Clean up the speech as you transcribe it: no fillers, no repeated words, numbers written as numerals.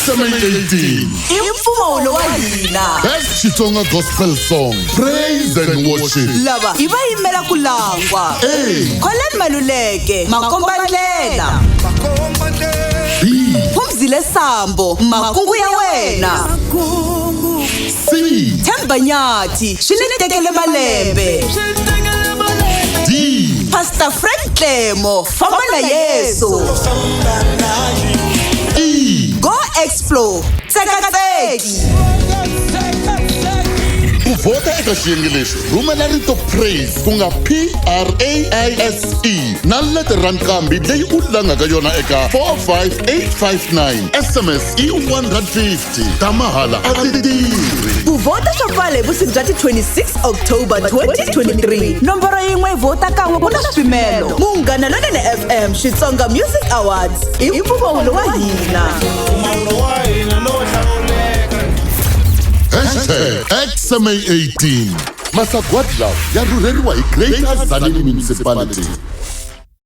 XMA 18. I mpfumawulo wa hina. Best Xitsonga Gospel Song, Praise and Worship. Lava i va yimela ku langwa. A. Colin Maluleke, Makombandlela. B. Phumzile Sambo, Makungu ya wena. C. Themba Nyathi, swi ni tekele malembe. D. Pastor Frank Tlemo, famba na Yesu. E. Go explore, tsekatseki. Ku vhota eka xiyenge lexi, rhumela rito praise ku nga P R A I S E na letere ra nqambi leyi u langaka yona eka 45859. SMS i 150 ta mahala a ti tirhi. Ku vhota swa pfala hi vusiku bya ti 26 October 2023. Nomboro yin'we vhota kan'we ku na swipimelo. Munghana Lonene FM Xitsonga Music Awards i mpfumawulo wa hina. #XMA18 Masagwadi lawa ya rhurheriwa hi Greater Tzaneen Municipality.